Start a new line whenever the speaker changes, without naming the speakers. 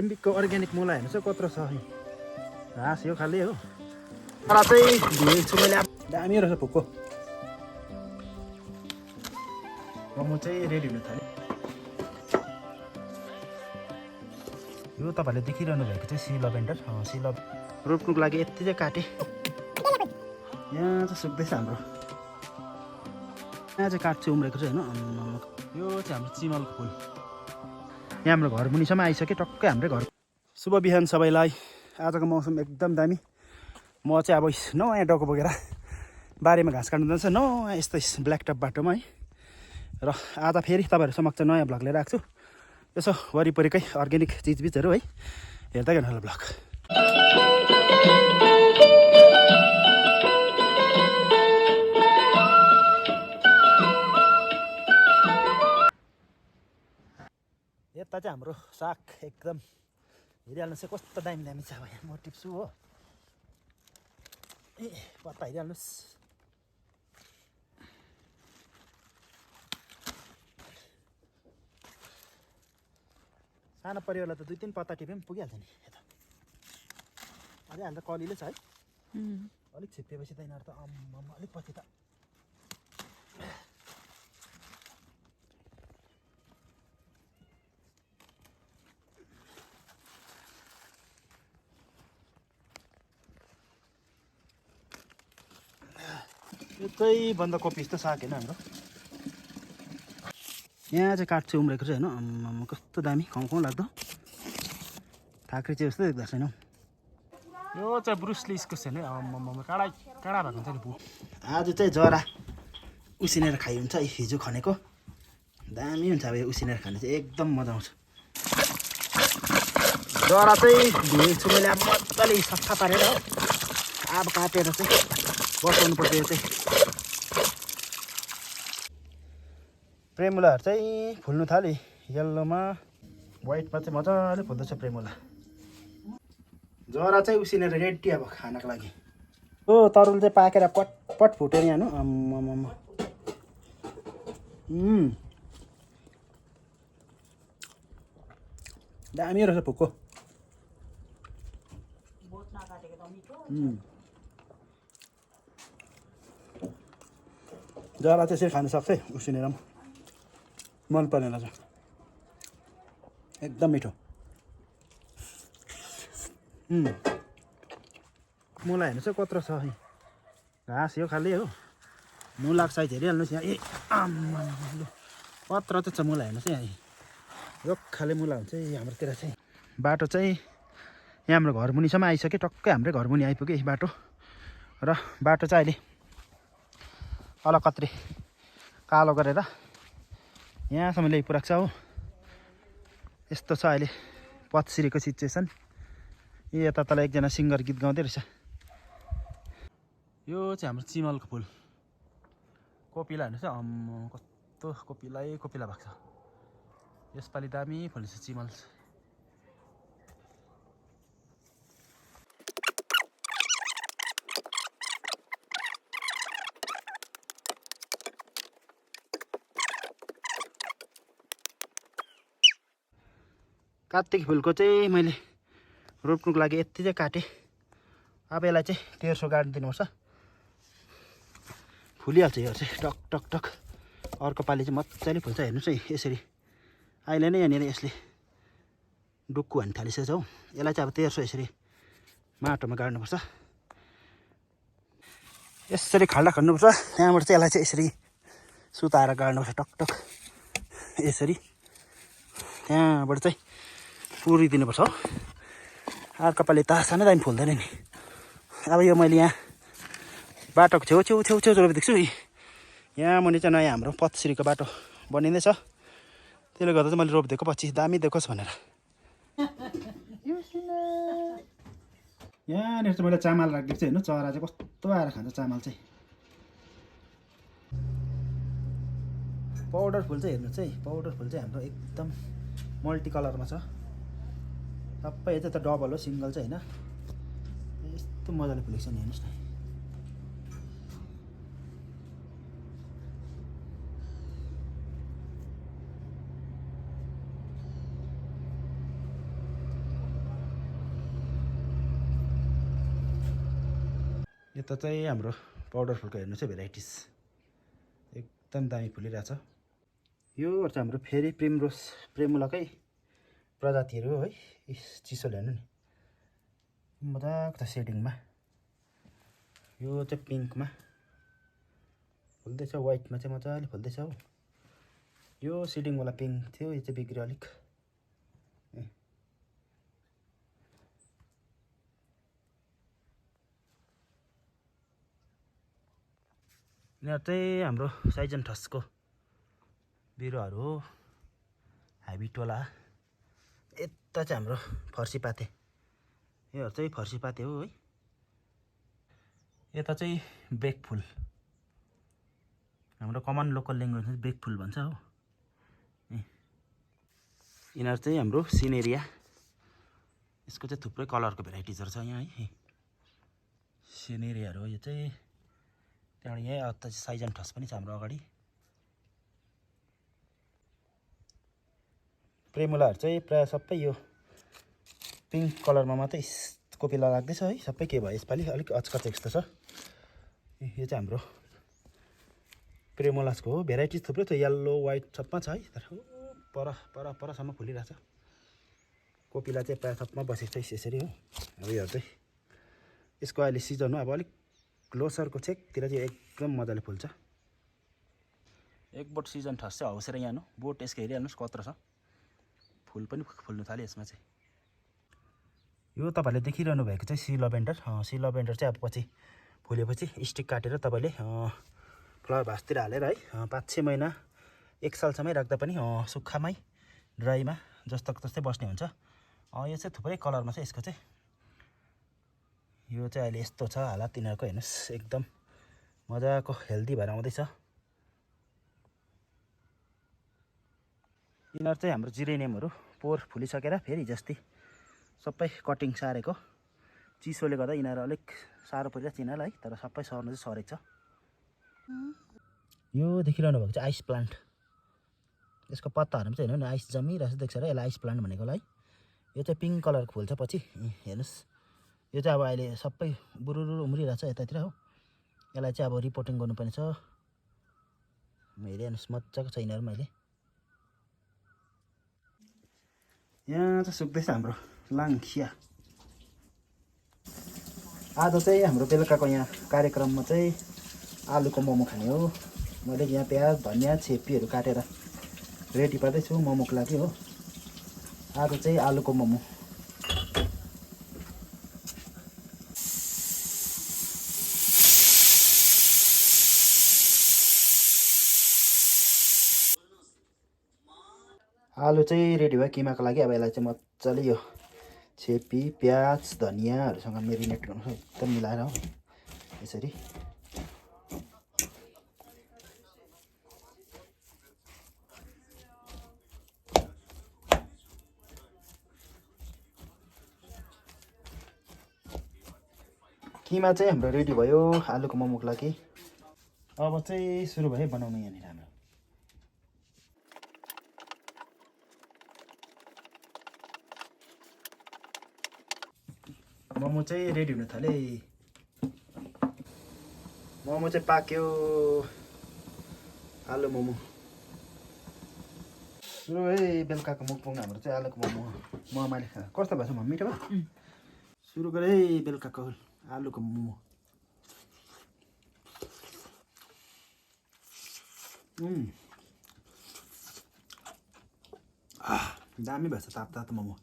सिम्बिकको organic मुला हेर्नुहोस् है कत्रो छ घाँस यो खालि हो तर चाहिँ धुएछु मैले दामी रहेछ भुक्को मोमो चाहिँ रेडी हुन थाल्यो यो तपाईँहरूले देखिरहनु भएको चाहिँ सी लभेन्डर सी रोप्नुको लागि यति चाहिँ काटेँ यहाँ चाहिँ सुक्दैछ हाम्रो यहाँ चाहिँ काठ चाहिँ उम्रेको छ होइन यो चाहिँ हाम्रो चिमलको फुल यहाँ हाम्रो घर मुनिसम्म आइसक्यो टक्कै हाम्रै घर शुभ बिहान सबैलाई आजको मौसम एकदम दामी म चाहिँ अब नयाँ डको बोकेर बारीमा घाँस काट्नु जान्छ नयाँ यस्तो ब्ल्याक टप बाटोमा है र आज फेरि तपाईँहरू समक्ष नयाँ भ्लग लिएर आएको छु यसो वरिपरिकै अर्ग्यानिक चिजबिजहरू है हेर्दै गर्नु होला भ्लग यता चाहिँ हाम्रो साग एकदम हेरिहाल्नुहोस् कस्तो दामी दामी छ अब यहाँ म टिप्छु हो ए पत्ता हेरिहाल्नुहोस् सानो परिवारलाई त 2-3 पत्ता टिपे पनि पुगिहाल्छ नि यता अझै हाल त कलिलो छ है अलिक छिप्पिएपछि त यिनीहरू त अलिक पछि त यो चाहिँ बन्दकोपी जस्तो साग होइन हाम्रो यहाँ चाहिँ काठ चाहिँ उम्रेको छ होइन कस्तो दामी खाउँ खाउँ लाग्दो थाक्रे चाहिँ जस्तो देख्दा छैन यो चाहिँ ब्रुसली इस्कुस छैन काँडा काँडा भएको हुन्छ नि भू आज चाहिँ जरा उसिनेर खाइ हुन्छ हिजो खनेको दामी हुन्छ अब यो उसिनेर खाने चाहिँ एकदम मजा आउँछ जरा चाहिँ धुएछु मैले अब मजाले सफा पारेर हो अब काटेर चाहिँ बसाउनु पर्छ यो चाहिँ प्रेमुलाहरू चाहिँ फुल्नु थाल्यो येल्लोमा व्हाइटमा चाहिँ मजाले फुल्दैछ प्रेमुला जरा चाहिँ उसिनेर रेडी अब खानको लागि हो तरुल चाहिँ पाकेर पट फुट्यो नि हानु दामी रहेछ भुक्को जरा चाहिँ यसरी खानु सक्छ है उसिनेर पनि मन परेन छ एकदम मिठो मुला हेर्नुहोस् है कत्रो छ घाँस यो खालि हो मुलाको साइज हेरिहाल्नुहोस् यहाँ ए कत्रो चाहिँ छ मुला हेर्नुहोस् है यहाँ यो खाले मुला हुन्छ हाम्रोतिर चाहिँ बाटो चाहिँ यहाँ हाम्रो घर मुनिसम्म आइसक्यो टक्कै हाम्रै घर मुनि आइपुग्यो यही बाटो र बाटो चाहिँ अहिले अलकत्रे कालो गरेर यहाँसम्म ल्याइपुऱ्याएको छ हो यस्तो छ अहिले पथसिरीको सिचुएसन यता तल एकजना सिङ्गर गीत गाउँदै रहेछ यो चाहिँ हाम्रो चिमलको फुल कोपिला हेर्नुहोस् है कस्तो कोपिला भएको छ यसपालि दामी फुलेछ चिमल कार्तिक फुलको चाहिँ मैले रोप्नुको लागि यति चाहिँ काटेँ अब यसलाई चाहिँ 1300 गाड्नु दिनुपर्छ फुलिहाल्छ यो चाहिँ टक टक टक अर्को पालि चाहिँ मजाले फुल्छ हेर्नुहोस् है यसरी अहिले नै यहाँनिर यसले डुक्कु हान्नु थालिसकेछ हौ यसलाई चाहिँ अब 1300 यसरी माटोमा गाड्नुपर्छ यसरी खाल्डा खन्नुपर्छ त्यहाँबाट चाहिँ यसलाई चाहिँ यसरी सुताएर गाड्नुपर्छ टक टक यसरी त्यहाँबाट चाहिँ पुरी दिनुपर्छ हो अर्को पालि त सानो दामी फुल्दैन नि अब यो मैले यहाँ बाटोको छेउ रोपिदिएको छु यहाँ मुनि चाहिँ नयाँ हाम्रो पथसिरीको बाटो बनिँदैछ त्यसले गर्दा चाहिँ मैले रोपिदिएको पछि दामी देखोस् भनेर यहाँनिर चाहिँ मैले चामल राखिदिएको छु हेर्नु चरा चाहिँ कस्तो आएर खान्छ चामल चाहिँ पाउडर फुल चाहिँ हेर्नु चाहिँ पाउडर फुल चाहिँ हाम्रो एकदम मल्टी कलरमा छ सबै चाहिँ त डबल हो सिङ्गल चाहिँ होइन यस्तो मजाले फुलेको छ नि हेर्नुहोस् न यता चाहिँ हाम्रो पाउडर फुलको हेर्नु चाहिँ भेराइटिज एकदम दामी फुलिरहेछ। यो चाहिँ हाम्रो फेरि प्रिमरोज प्रेमुलाकै प्रजातिहरू हो है। चिसोले हेर्नु नि मजाको छ सेडिङमा। यो चाहिँ पिङ्कमा फुल्दैछ, वाइटमा चाहिँ मजाले फुल्दैछ हो। यो सेडिङवाला पिङ्क थियो, यो चाहिँ बिग्रियो अलिक। यिनीहरू चाहिँ हाम्रो साइजनथसको बिरुवाहरू हो, हाइब्रिडवाला। यता चाहिँ हाम्रो फर्सीपाते, योहरू चाहिँ फर्सीपाते हो है। यता चाहिँ बेकफुल, हाम्रो कमन लोकल ल्याङ्ग्वेजमा बेकफुल भन्छ हो। यिनीहरू चाहिँ हाम्रो सिनेरिया, यसको चाहिँ थुप्रै कलरको भेराइटिजहरू छ यहाँ है। सिनेरियाहरू हो यो चाहिँ। त्यहाँबाट यहीँ अत्ता चाहिँ साइजनथस पनि छ हाम्रो अगाडि। प्रेमुलाहरू चाहिँ प्रायः सबै यो पिङ्क कलरमा मात्रै कोपिला लाग्दैछ है। सबै के भयो यसपालि अलिक अचकचेक जस्तो छ। यो चाहिँ हाम्रो प्रेमुलासको हो। भेराइटिज थुप्रै छ, येल्लो वाइट सबमा छ है। तर परसम्म फुलिरहेछ। कोपिला चाहिँ प्रायः सबमा बसेको छ यसरी हो। अब योहरू चाहिँ यसको अहिले सिजन हो। अब अलिक लोसरको छेकतिर चाहिँ एकदम मजाले फुल्छ। एक बोट सिजनथस चाहिँ हौसेर यहाँ नु बोट यसको हेरिहाल्नुहोस् कत्रो छ। फुल पनि फुल्नु थाल्यो यसमा चाहिँ। यो तपाईँहरूले देखिरहनु भएको चाहिँ सी लभेन्डर। सी लभेन्डर चाहिँ अब पछि फुलेपछि स्टिक काटेर तपाईँले फ्लावर भासतिर हालेर है 5-6 महिना 1 सालसम्मै राख्दा पनि सुक्खामै ड्राईमा जस्तोको जस्तै बस्ने हुन्छ। यो चाहिँ थुप्रै कलरमा छ यसको चाहिँ। यो चाहिँ अहिले यस्तो छ हालत यिनीहरूको, हेर्नुहोस् एकदम मजाको हेल्दी भएर आउँदैछ। यिनीहरू चाहिँ हाम्रो जिरेनियमहरू पोहोर फुलिसकेर फेरि जस्तै सबै कटिङ सारेको। चिसोले गर्दा यिनीहरू अलिक साह्रो परिरहेको छ यिनीहरूलाई है। तर सबै सर्नु चाहिँ सरेको छ। यो देखिरहनु भएको चाहिँ आइस प्लान्ट। यसको पत्ताहरूमा चाहिँ हेर्नु न आइस जमिरहेको देख्छ र यसलाई आइस प्लान्ट भनेको होला है। यो चाहिँ पिङ्क कलरको फुल्छ पछि, हेर्नुहोस्। यो चाहिँ अब अहिले सबै बुरुरु उम्रिरहेको छ यतातिर हो। यसलाई चाहिँ अब रिपोर्टिङ गर्नुपर्ने छ। हेरिहाल्नुहोस् मजाको छ यिनीहरू। मैले यहाँ चाहिँ सुक्दैछ हाम्रो लाङखिया। आज चाहिँ हाम्रो बेलुकाको यहाँ कार्यक्रममा चाहिँ आलुको मोमो खाने हो। मैले यहाँ प्याज धनियाँ छेपीहरू काटेर रेडी पार्दैछु मोमोको लागि हो। आज चाहिँ आलुको मोमो। आलु चाहिँ रेडी भयो किमाको लागि। अब यसलाई चाहिँ मजाले यो छेपी प्याज धनियाँहरूसँग मेरिनेट गर्नु एकदम मिलाएर हो यसरी। किमा चाहिँ हाम्रो रेडी भयो आलुको मोमोको लागि। अब चाहिँ सुरु भयो बनाउनु यहाँनिर हाम्रो। मोमो चाहिँ रेडी हुन थाले। मोमो चाहिँ पाक्यो, आलु मोमो सुरु है। बेलुकाको मुखपुङ हाम्रो चाहिँ आलुको मोमो। ममाले कस्तो भएछ मम्मी मिठो भयो? सुरु गरे है बेलुकाको आलुको मोमो। दामी भएछ तातो तातो मोमो।